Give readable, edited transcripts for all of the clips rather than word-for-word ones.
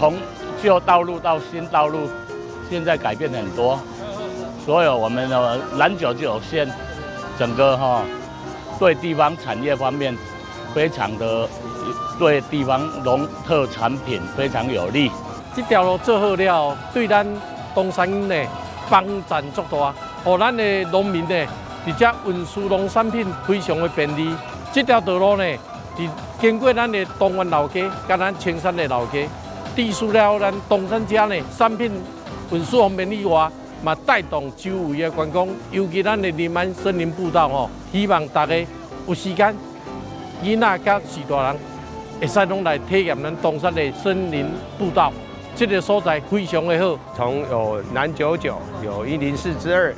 從舊道路到新道路，現在改變很多。所有我們的南九九線，整個哈對地方產業方面非常的對地方農特產品非常有利。這條路做好了，對咱東山呢幫助足大，予咱的農民呢，佇遮運輸農產品非常的便利。這條道路呢，佇經過咱的東園老街，佮咱青山的老街，除了咱東山遮呢產品運輸方便以外，嘛帶動周圍的觀光，尤其咱的林安森林步道吼，希望大家有時間，囡仔佮序大人會使攏來體驗咱東山的森林步道，這個所在非常的好。從有南九九，有104之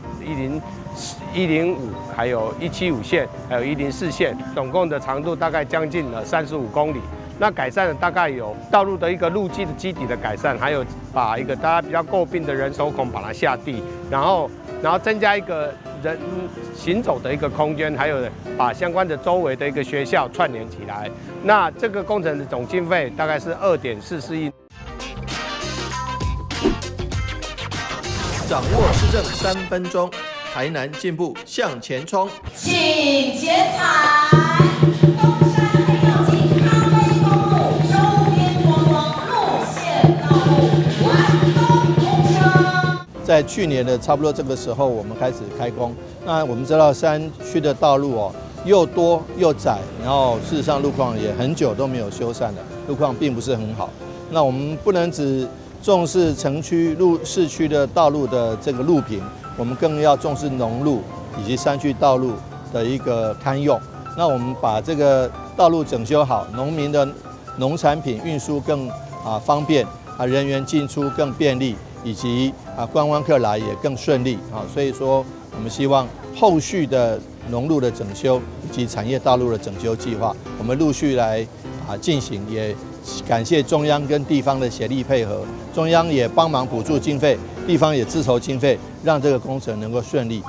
2，105，還有175線，還有104線，總共的長度大概將近了35公里。那改善了大概有道路的一個路基的基底的改善，還有把一個大家比較詬病的人手孔把它下地，然後增加一個人行走的一個空間，還有把相關的周圍的一個學校串聯起來。那這個工程的總經費大概是2.44億。掌握市政3分鐘，台南進步向前衝。請剪彩。東山黑曜金咖啡公路周邊觀光路線道路完工通車。在去年的差不多這個時候，我們開始開工。那我們知道山區的道路哦，又多又窄，然後事實上路況也很久都沒有修繕了，路況並不是很好。那我們不能只重視城區路、市區的道路的這個路平，我們更要重視農路以及山區道路的一個堪用。那我們把這個道路整修好，農民的農產品運輸更方便啊，人員進出更便利，以及觀光客來也更順利啊。所以說，我們希望後續的農路的整修以及產業道路的整修計劃，我們陸續來進行，也感謝中央跟地方的協力配合，中央也幫忙補助經費，地方也自籌經費，讓這個工程能夠順利。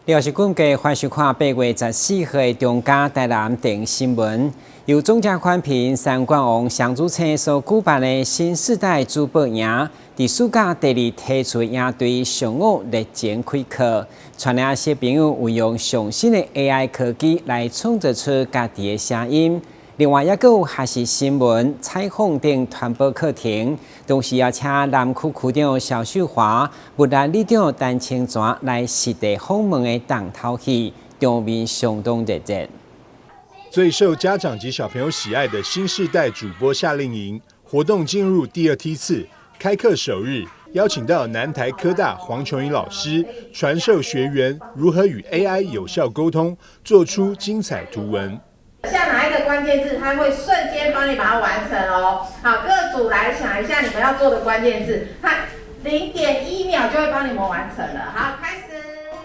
廖是軍計，歡迎收看8月14號的中嘉台南電新聞。由總召寬頻三冠王雙子星所舉辦的新世代主播營，佇暑假第二梯次營隊上午熱情開課，帶領小朋友運用上新的 AI 科技來創造出家己的聲音。另外，猶閣有學習新聞、採訪等傳播課程，同時邀請南區區長蕭秀華、木蘭里長陳清泉來實地訪問的重頭戲，場面相當熱烈。最受家長及小朋友喜愛的新世代主播夏令營活動進入第二梯次，開課首日，邀請到南台科大黃瓊怡老師傳授學員如何與 AI 有效溝通，做出精彩圖文。下哪一個關鍵字，它會瞬間幫你把它完成哦。好，各組來想一下你們要做的關鍵字，它0.1秒就會幫你們完成了。好，開始。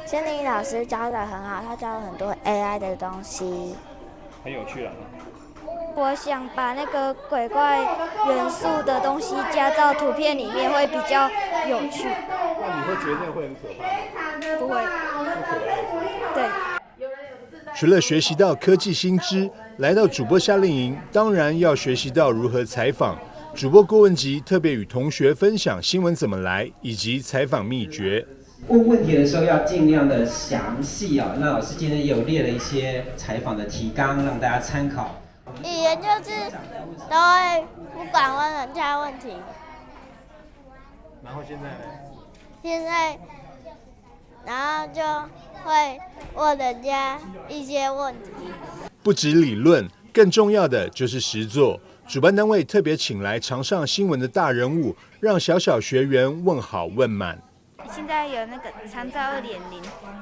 仙林老師教得很好，他教了很多 AI 的東西，很有趣啊。我想把那個鬼怪元素的東西加到圖片裡面，會比較有趣。那你會覺得那會很可怕嗎？不會。對。除了學習到科技新知，來到主播夏令營，當然要學習到如何採訪。主播郭文吉特別與同學分享新聞怎麼來，以及採訪秘訣。問問題的時候要盡量的詳細啊。那老師今天有列了一些採訪的提綱，讓大家參考。語言就是都會不敢問人家問題。然後現在呢？現在，然後就會問人家一些問題。不止理論，更重要的就是實作。主辦單位特別請來常上新聞的大人物，讓小小學員問好問滿。現在有那個長照2.0，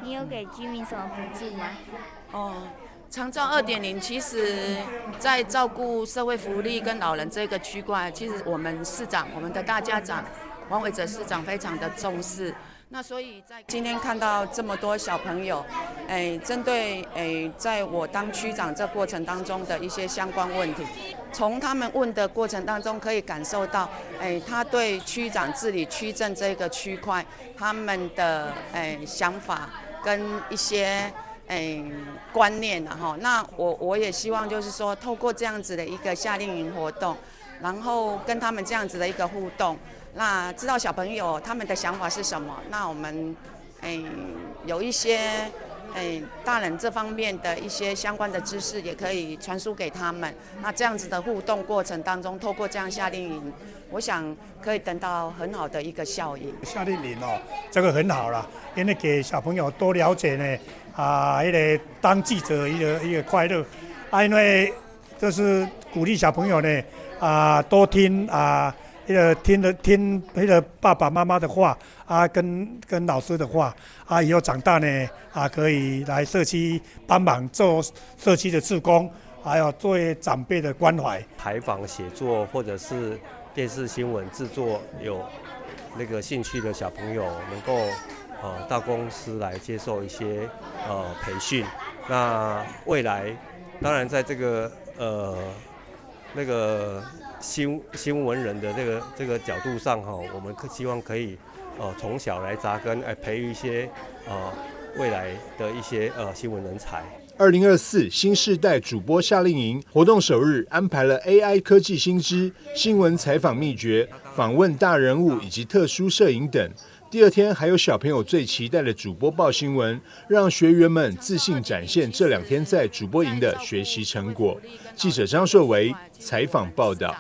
你有給居民什麼補助嗎？哦，長照2.0，其實在照顧社會福利跟老人這個區塊，其實我們市長、我們的大家長王偉哲市長非常的重視。那所以在今天看到這麼多小朋友，針對在我當區長這過程當中的一些相關問題，從他們問的過程當中可以感受到，他對區長治理區政這個區塊，他們的想法跟一些觀念啊哈。那我也希望就是說，透過這樣子的一個夏令營活動，然後跟他們這樣子的一個互動。那知道小朋友他們的想法是什麼？那我們有一些大人這方面的一些相關的知識，也可以傳輸給他們。那這樣子的互動過程當中，透過這樣夏令營，我想可以得到很好的一個效應。夏令營哦，這個很好啦，因為給小朋友多了解呢啊，彼个當記者一個快樂啊，因為就是鼓勵小朋友呢啊，多聽啊。彼个聽了聽彼个爸爸媽媽的話啊，跟老師的話啊，以後長大呢啊，可以來社區幫忙做社區的志工，還有做長輩的關懷。採訪寫作或者是電視新聞製作有那個興趣的小朋友，能夠到公司來接受一些培訓。那未來當然在這個那個新聞人的這個角度上哈，我們希望可以從小來扎根，培育一些未來的一些新聞人才。2024新世代主播夏令營活動首日安排了 AI 科技新知、新聞採訪秘訣、訪問大人物以及特殊攝影等。第二天還有小朋友最期待的主播報新聞，讓學員們自信展現這2天在主播營的學習成果。記者張碩維採訪報道。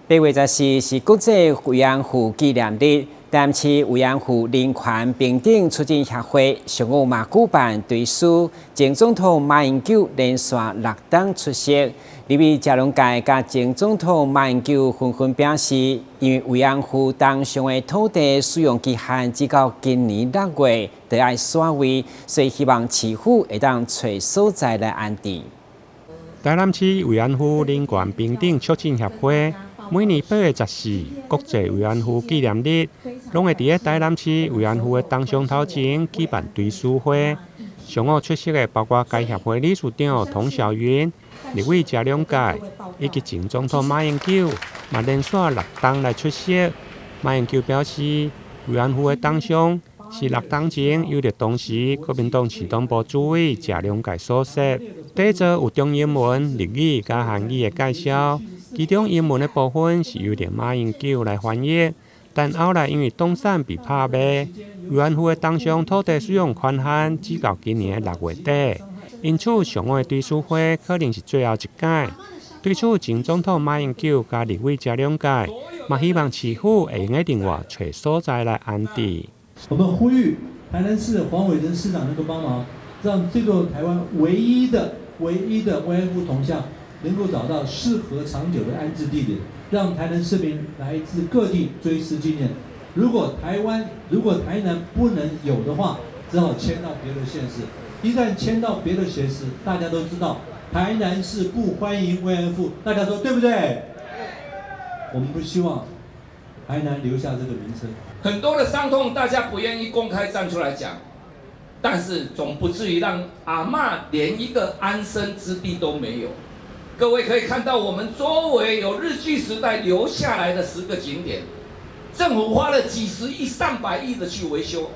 8月14是國際慰安婦紀念日，台南市慰安婦人權平等促進協會上午嘛舉辦追思，前總統馬英九連續六冬出席。立委謝龍介佮前總統馬英九紛紛表示，因為慰安婦銅像的土地使用期限只到今年6月就愛煞位，所以希望市府會當揣所在來安置。台南市慰安婦人權平等促進協會每年8月14國際慰安婦紀念日，攏會佇咧台南市慰安婦的銅像頭前舉辦追思會。上午出席的包括該協會理事長童曉雲、立委謝龍介以及前總統馬英九，嘛連續六冬來出席。馬英九表示，慰安婦的銅像是六冬前由著當時國民黨市黨部主委謝龍介所設，底座有中英文、日語佮韓語的介紹，其中英文的部分是由著馬英九來翻譯，但後來因為動產被拍賣，慰安婦的銅像土地使用權限只到今年的6月底，因此上午的追思會可能是最後一擺。對此，前總統馬英九佮立委謝龍介嘛希望市府會用得另外揣所在來安置。我們呼籲台南市黃偉哲市長能夠幫忙，讓這座台灣唯一的慰安婦銅像能夠找到適合長久的安置地點，讓台南市民來自各地追思紀念。如果台南不能有的話，只好遷到別的縣市。一旦遷到別的縣市，大家都知道台南市不歡迎慰安婦，大家說對不對？我們不希望台南留下這個名稱。很多的傷痛，大家不願意公開站出來講，但是總不至於讓阿嬤連一個安身之地都沒有。各位可以看到，我們周圍有日據時代留下來的10個景點，政府花了幾十億、上百億的去維修，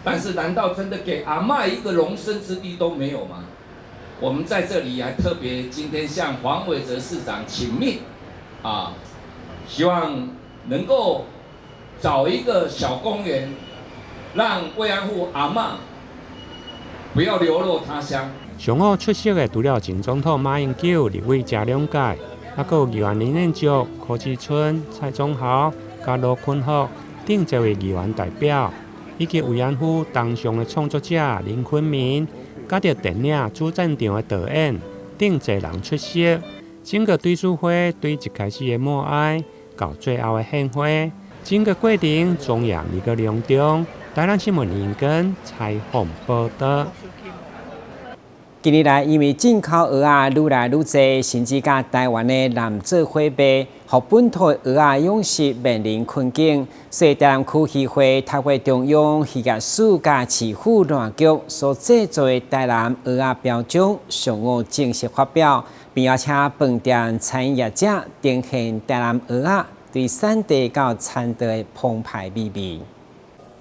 但是難道真的給阿嬤一個容身之地都沒有嗎？我們在這裡還特別今天向黃偉哲市長請命，啊，希望能夠找一個小公園，讓慰安婦阿嬤不要流落他鄉。上午出席的除了前總統馬英九、立委謝龍介，猶閣有議員林彥石、柯志春、蔡宗豪、佮羅坤福等這位議員代表，以及慰安婦銅像的創作者林坤明，佮著電影主戰場的導演等濟人出席。整個追思會對一開始的默哀，到最後的獻花，整個過程莊嚴而閣隆重。台南新聞林根採訪報道。近年來，因為進口蚵仔愈來愈濟，甚至佮台灣的蜆做伙賣，予本土的蚵仔養殖面臨困境。所以，台南區漁會透過中央漁業署佮市府林局所製作的台南蚵仔標章，上午正式發表，並邀請飯店餐飲業者呈現台南蚵仔對產地到餐桌的澎湃美味。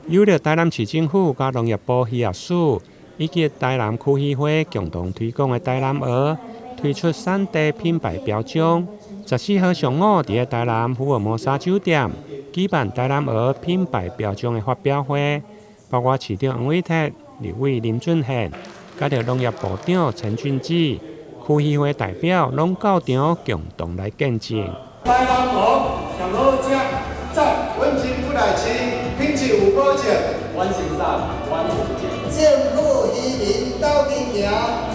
由著台南市政府佮農業部漁業署以及台南區漁會共同推廣的台南蚵，推出產地品牌標章。14號上午，佇台南福爾摩沙酒店舉辦台南蚵品牌標章的發表會，包括市長黃偉哲、立委林俊憲，佮著農業部長陳俊志、區漁會代表攏到場共同來見證。台南蚵上好食，讚！阮政府來飼，品質有保證。阮先生，阮負責。政府漁民鬥陣行，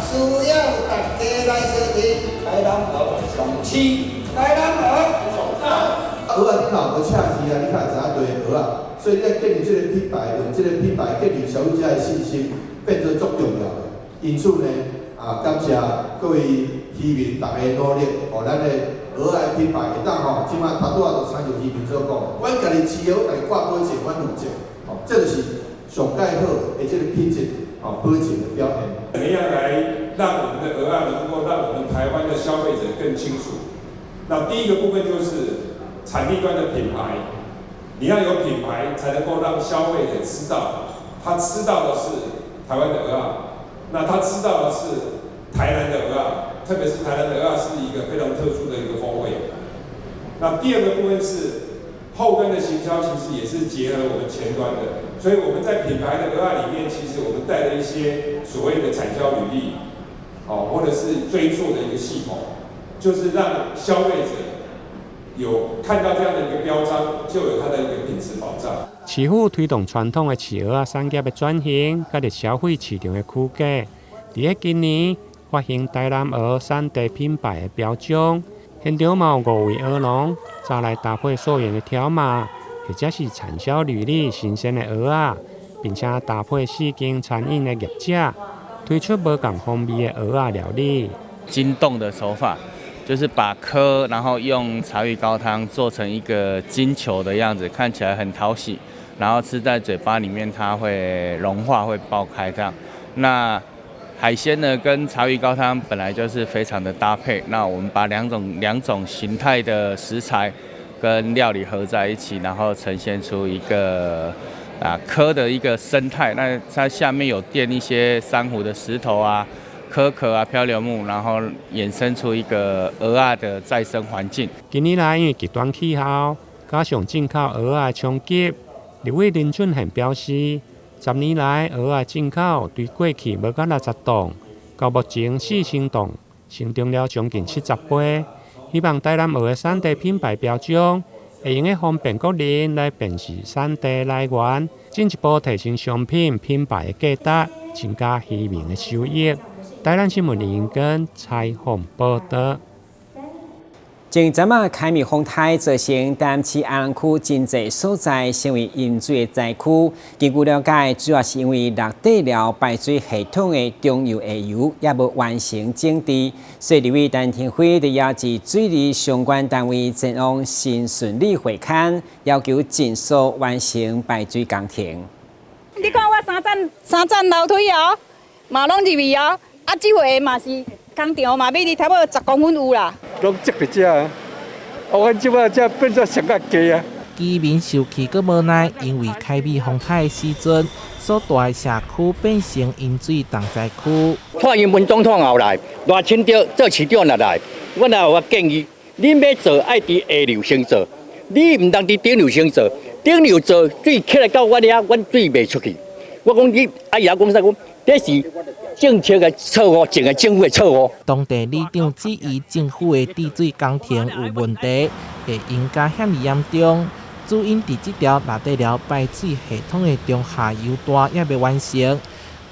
需要大家來相挺。台南蚵上市，台南蚵上讚。蚵仔你若無赤字啊，你較會知影對蚵仔，所以你要建立這個品牌，用這個品牌建立消費者的信心，變做足重要的。因此呢，啊，感謝各位漁民大家努力，予咱的蚵仔品牌會當吼，這擺頭拄仔就參像漁民所講，阮家己飼的，阮家己掛保證，阮負責，吼，這就是上蓋好的這個品質，吼，保證的表現。怎麼樣來讓我們的蚵仔能夠讓我們台灣的消費者更清楚？那第一個部分就是產地端的品牌，你要有品牌，才能夠讓消費者知道，他吃到的是台灣的蚵仔，那他吃到的是台南的蚵仔，特別是台南的蚵仔是一個非常特殊的一個風味。那第二個部分是後端的行銷，其實也是結合我們前端的，所以我們在品牌的蚵仔裡面，其實我們帶了一些所謂的產銷履歷，哦，或者是追溯的一個系統，就是讓消費者有看到這樣的一個標章，就有它的一個品質保障。市府推動傳統的飼蚵仔產業的轉型，佮著消費市場的區隔，佇今年發行台南蚵產地品牌的標章，現場嘛有五位蚵農，早來搭配溯源的條碼，或者是產銷履歷新鮮的蚵仔，並且搭配四間餐飲的業者，推出無仝風味的蚵仔料理。金凍的手法，就是把蚵，然後用柴魚高湯做成一個金球的樣子，看起來很討喜，然後吃在嘴巴裡面，它會融化，會爆開這樣。那海鮮呢，跟柴魚高湯本來就是非常的搭配。那我們把兩種形態的食材跟料理合在一起，然後呈現出一個蚵的一個生態。那它下面有墊一些珊瑚的石頭啊、蚵殼啊、漂流木，然後衍生出一個蚵仔的再生環境。近年來因為極端氣候，加上進口蚵仔衝擊，立委林俊憲表示，10年來，蚵仔進口對過去無到60檔，到目前4000檔，成長了將近70倍。希望台南蚵的產地品牌標章，會用得方便國人來辨識產地來源，進一步提升商品品牌的價值，增加漁民的收益。台南新聞林根採訪報導。前陣仔凱米風颱造成台南市安南區真濟所在成為淹水的災區。根據了解，主要是因為橐底寮排水系統的中游下游猶無完成整治，所以立委陳亭妃就邀集水利相關單位前往新順里會勘，要求盡速完成排水工程。你看我三層三層樓梯哦，嘛攏入去哦，啊，這回嘛是工廠嘛，比你差不多10公分有啦。攏積佇遮啊！阮這擺才變做上較低啊。居民受氣閣無奈，因為凱美風颱的時陣，所蹛的社區變成淹水重災區。蔡英文總統後來，賴清德做市長若來，阮也有建議，恁欲做愛佇下流先做，你毋通佇頂流先做，頂流做水起來到阮遐，阮水袂出去。我講你，啊伊也講啥講，這是政策的錯誤，整個政府的錯誤。當地里長質疑政府的治水工程有問題，會淹甲遐爾嚴重。主因佇這條橐底寮排水系統的中下游段猶未完成，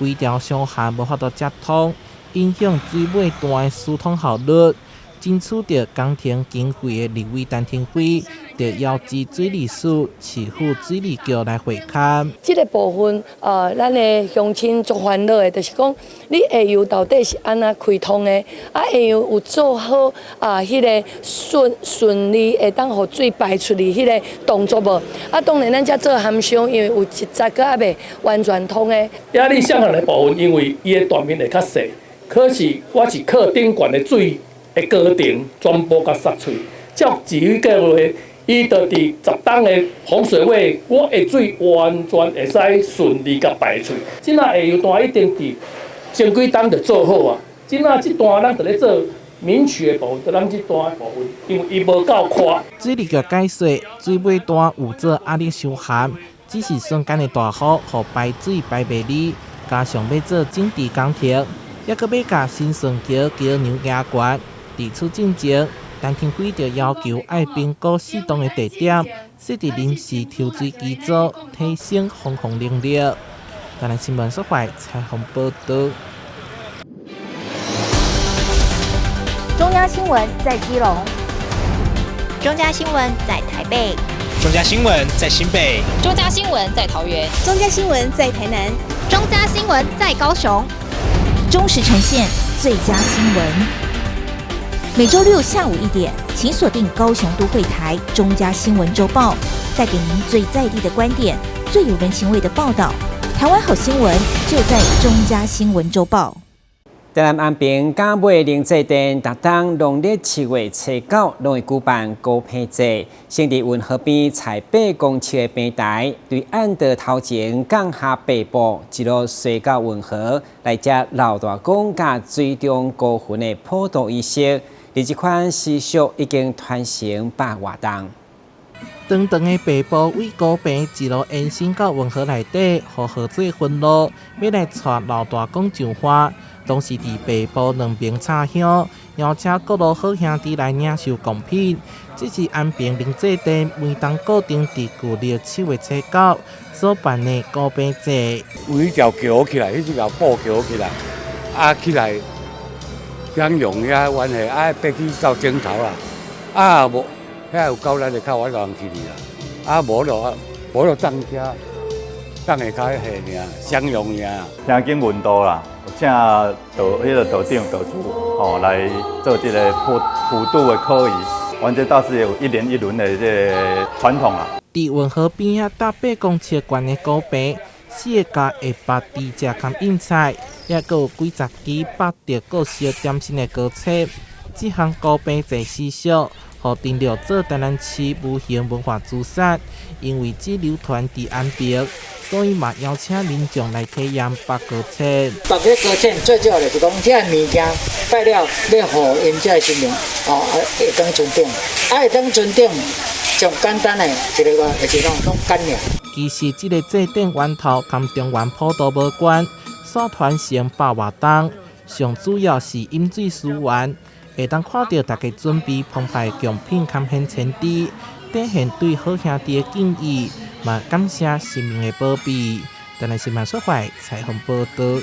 規條上下無法度接通，影響水尾段的疏通效率。爭取著工程經費的立委陳亭妃，就邀集水利署、市府水利局來會勘。這个部分，咱的鄉親足煩惱的，就是講你下游到底是按怎開通的？啊，下游有做好啊，彼个順順利會當予水排出去彼个動作無？啊，當然咱遮做函商，因為有一節閣猶未完全通的。壓力上的部分，因為伊的斷面會較細，可是我是靠頂懸的水的高程全部共塞喙，照至於計劃，伊就佇10冬的洪水位，我的水完全會使順利共排出。這若下游段一定佇前幾冬就做好啊，這若這段咱就咧做明渠的部分，就咱這段的部分，因為伊無夠寬。水利局解說，水尾段有做壓力收涵，只是瞬間的大雨，予排水排袂離，加上欲做整治工程，抑閣欲共新順橋橋梁加懸。佇此進前，陳亭妃就要求愛評估適當的地點，設置臨時抽水機組，提升防洪能力。台南新聞所採訪報導。中央新聞在基隆，中嘉新聞在台北，中嘉新聞在新北，中嘉新聞在桃園，中嘉新聞在台南，中嘉新聞在高雄。忠實呈現最佳新聞。每週六下午1點，請鎖定高雄都會台中嘉新聞週報，帶給您最在地的觀點，最有人情味的報道。台灣好新聞就在中嘉新聞週報。台南安平嘉尾靈祭殿，逐冬農曆7月初9，攏會舉辦高坪祭，先佇運河邊踩8公尺的平台，對岸的頭前降下8步，一路踅到運河，來接老大公佮水中孤魂的普渡儀式。而這款習俗已經傳承100外冬。長長的白布為高坪一路延伸到運河內底，予河水分路，欲來帶老大公上岸。當時佇白布兩邊插香，邀請各路好兄弟來領受貢品。這是安平靈祭殿每冬固定佇舊曆7月初9所辦的高坪祭。有一條橋起來，彼條布橋起來，啊起來享用遐關係，啊爬去到頂頭啦，啊無遐有夠力就較我人去啦，啊無就無就當遮當下較下爾，享用爾。聽講運道啦。請道彼个道長道主吼來做這个普渡的科儀，阮這倒是有一年一輪的這个傳統啦。佇運河邊仔搭8公尺懸的高坪，4个加200豬隻含印菜，抑閣有幾十支百特各式點心的糕冊。這項高坪祭習俗，予登錄做台南市無形文化資產，因為只流傳佇安平。所以嘛，邀請民眾來體驗縛糕冊。縛這糕冊最主要就是講，這个物件拜了，欲予𪜶這个神明，吼，啊會當尊頂，啊會當尊頂，上簡單的一个話就是講攏感應。其實這个祭典源頭佮中原普渡無關，煞傳承100外冬，上主要是飲水思源，會當看著大家準備澎湃貢品堪獻天地，展現對好兄弟的敬意。嘛，感謝神明的保庇。台南新聞所採訪報導。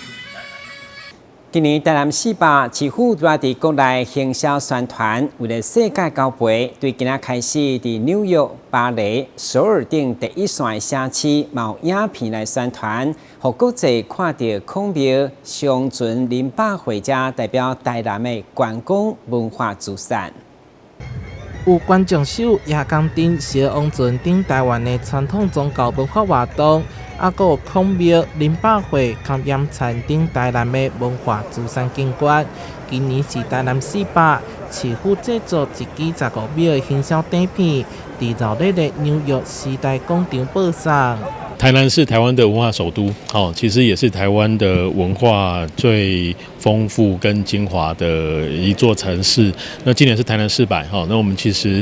今年台南400市府拄佇國內行銷宣傳，為了世界高培，對今仔開始佇紐約、巴黎、首爾等第一線的城市，嘛有影片來宣傳，予國際看著孔廟、上船林百會遮代表台南的觀光文化資產。有觀眾手、夜光燈、燒王船等台灣的傳統宗教文化活動，抑閣有孔廟、林百會、佮鹽田等台南的文化資產景觀。今年是台南400市府製作一支15秒的行銷短片，佇熱鬧的紐約時代廣場播送。台南是台灣的文化首都，其實也是台灣的文化最豐富跟精華的一座城市。那今年是台南400，那我們其實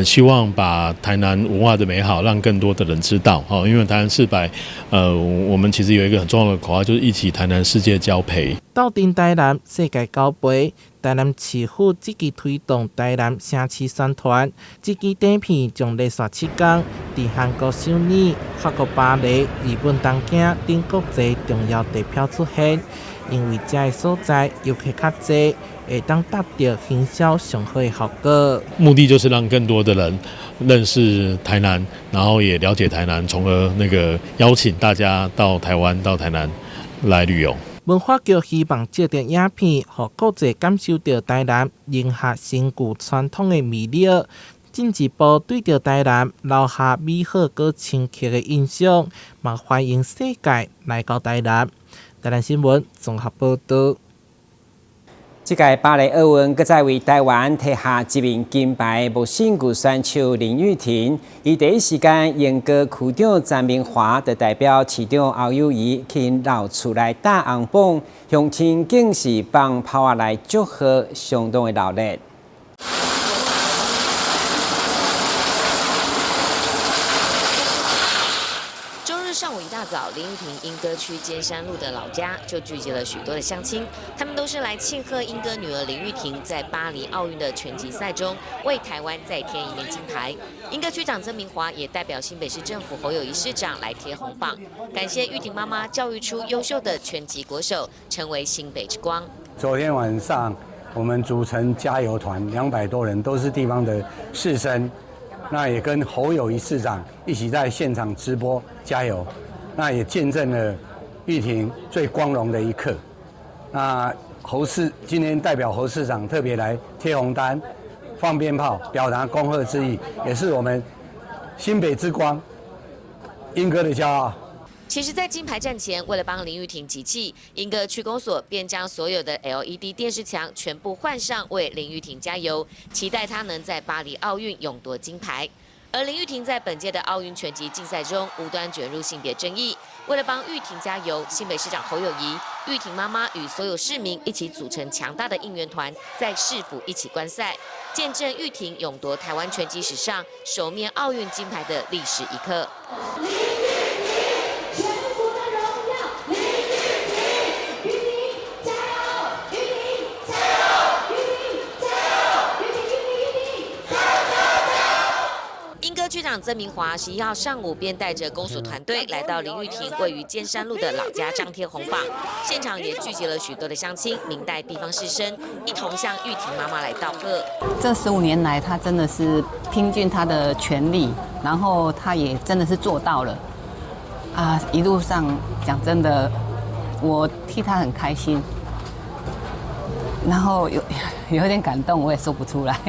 希望把台南文化的美好讓更多的人知道，因為台南400，我們其實有一個很重要的口號，就是一起台南世界交陪。鬥陣台南世界交陪，台南市府積極推動台南城市宣傳，這支短片將連續7天，佇韓國首爾、法國巴黎、日本東京等國際重要地標出現。因為這个所在遊客較濟，會當達到行銷上好的效果。目的就是讓更多的人，認識台南，然後也了解台南，從而那個邀請大家到台灣、到台南來旅遊。文化局希望藉著影片，予國際感受著台南融合新舊傳統的魅力，進一步對著台南留下美好閣深刻的印象，嘛歡迎世界來到台南。台南新聞綜合報導。這屆巴黎奧運，閣再為台灣提下一面金牌，木身球選手林郁婷，伊第一時間鶯歌區長曾明華就代表市長侯友宜去𪜶老厝來貼紅榜，鄉親更是放炮仔來祝賀，相當的熱鬧。上午一大早，林郁婷鶯歌區尖山路的老家就聚集了許多的鄉親，他們都是來慶賀鶯歌女兒林郁婷在巴黎奧運的拳擊賽中為台灣再添一面金牌。鶯歌區長曾明華也代表新北市政府侯友宜市長來貼紅榜，感謝郁婷媽媽教育出優秀的拳擊國手，成為新北之光。昨天晚上我們組成加油團，200多人都是地方的士紳。那也跟侯友宜市長一起在現場直播加油，那也見證了郁婷最光榮的一刻。那侯市今天代表侯市長特別來貼紅單、放鞭炮，表達恭賀之意，也是我們新北之光，鶯歌的驕傲。其實，在金牌戰前，為了幫林郁婷集氣，鶯歌區公所便將所有的 LED 電視牆全部換上，為林郁婷加油，期待她能在巴黎奧運勇奪金牌。而林郁婷在本屆的奧運拳擊競賽中，無端捲入性別爭議。為了幫郁婷加油，新北市長侯友宜、郁婷媽媽與所有市民一起組成強大的應援團，在市府一起觀賽，見證郁婷勇奪台灣拳擊史上首面奧運金牌的歷史一刻。區長曾明華11號上午便帶着公所團隊來到林郁婷位於尖山路的老家張貼紅榜，現場也聚集了許多的鄉親、民代地方士紳，一同向郁婷媽媽來道賀。這15年來，她真的是拼盡她的全力，然後她也真的是做到了。啊，一路上講真的，我替她很開心，然後有點感動，我也說不出來。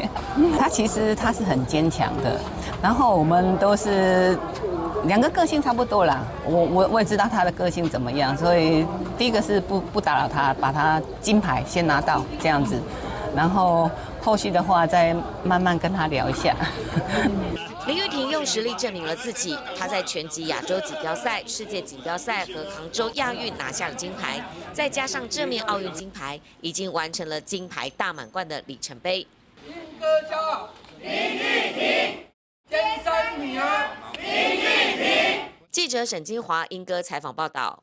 她其實她是很堅強的。然後我們都是兩個個性差不多啦，我也知道他的個性怎麼樣，所以第一個是不打擾他，把他金牌先拿到這樣子，然後後續的話再慢慢跟他聊一下。林郁婷用實力證明了自己，她在拳擊亞洲錦標賽、世界錦標賽和杭州亞運拿下了金牌，再加上這面奧運金牌，已經完成了金牌大滿貫的里程碑。鶯歌驕傲，林郁婷。尖山女兒林郁婷。記者沈金華鶯歌採訪報道。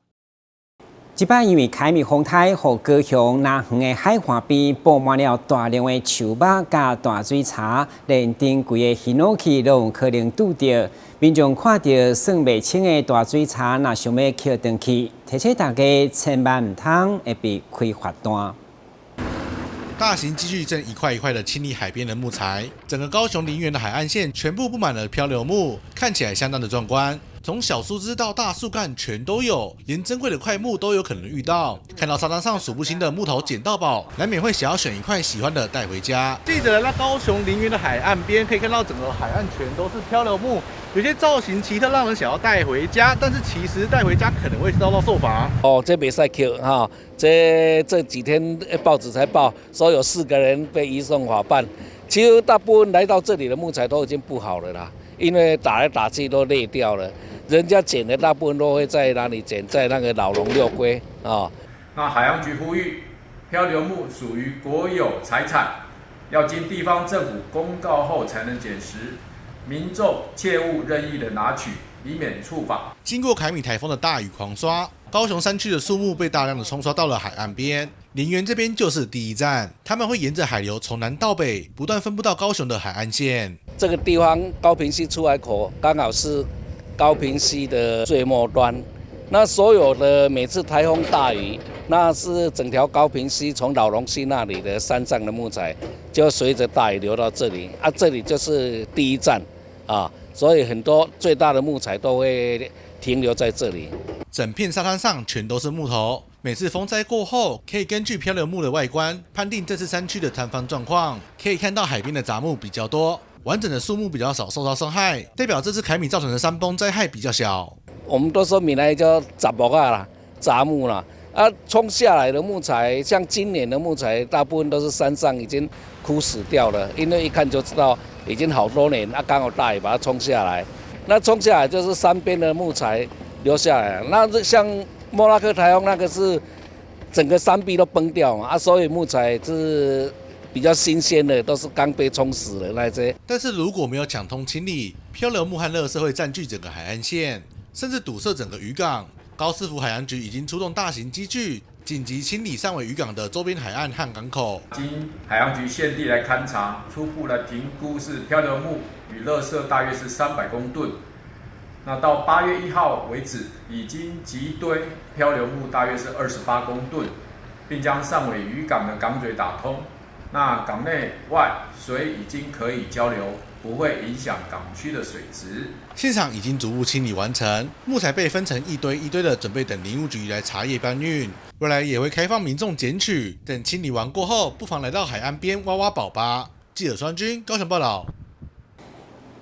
這擺因為凱米風颱，予高雄南園的海岸邊佈滿了大量的樹木佮大水柴，連頂規的ヒノキ攏有可能拄著。民眾看著算袂清的大水柴，若想欲抾轉去，提醒大家千萬毋通會被開罰單。大型機具正一塊一塊的清理海邊的木材，整個高雄林園的海岸線全部佈滿了漂流木，看起來相當的壯觀。從小樹枝到大樹幹全都有，連珍貴的塊木都有可能遇到。看到沙灘上數不清的木頭撿到寶，難免會想要選一塊喜歡的帶回家。記者來到高雄林園的海岸邊，可以看到整個海岸全都是漂流木，有些造型奇特，讓人想要帶回家。但是其實帶回家可能會遭到受罰。哦，這袂使抾哈，這幾天報紙才報，說有4個人被移送法辦。其實大部分來到這裡的木材都已經不好了啦，因為打來打去都裂掉了。人家撿的大部分都會在哪裡撿？在那個老龍六龜啊。那海洋局呼籲，漂流木屬於國有財產，要經地方政府公告後才能撿拾，民眾切勿任意的拿取，以免觸法。經過凱米颱風的大雨狂刷，高雄山區的樹木被大量的沖刷到了海岸邊。林園這邊就是第一站，他們會沿着海流從南到北，不斷分布到高雄的海岸線。這個地方高屏溪出海口剛好是高屏溪的最末端，那所有的每次台風大雨，那是整條高屏溪從老龍溪那裡的山上的木材，就隨着大雨流到這裡，啊，這裡就是第一站，啊，所以很多最大的木材都會停留在這裡。整片沙灘上全都是木頭。每次風災過後，可以根據漂流木的外觀判定這次山區的塌方狀況。可以看到海邊的雜木比較多，完整的樹木比較少受到傷害，代表這次凱米造成的山崩災害比較小。我們都說閩南叫雜木仔啦，雜木啦。啊，沖下來的木材，像今年的木材，大部分都是山上已經枯死掉了，因為一看就知道已經好多年，啊，剛好大雨把它沖下來。那沖下來就是山邊的木材留下來。那像莫拉克颱風那個是整個山壁都崩掉嘛，啊，所以木材是比較新鮮的，都是剛被沖死的那些。但是如果沒有搶通清理，漂流木和垃圾會佔據整個海岸線，甚至堵塞整個漁港。高市府海洋局已經出動大型機具，緊急清理汕尾漁港的周邊海岸和港口。經海洋局現地來勘查，初步來評估是漂流木與垃圾大約是300公噸。那到8月1號為止，已經集堆漂流木大約是28公噸，並將汕尾漁港的港嘴打通。那港內外水已經可以交流，不會影響港區的水質。現場已經逐步清理完成，木材被分成一堆一堆的，準備等林務局來查驗搬運。未來也會開放民眾撿取。等清理完過後，不妨來到海岸邊挖挖寶吧。記者雙軍高雄報道。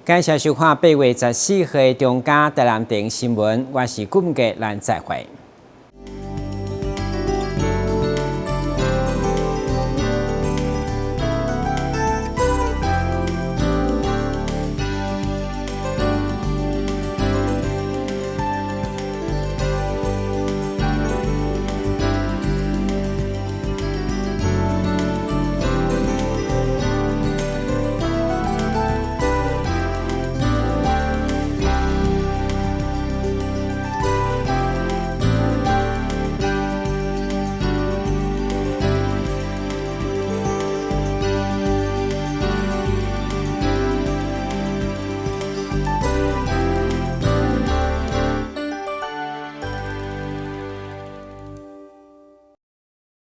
感謝收看8月14號的中嘉台南電新聞，我是顧文傑，咱再會。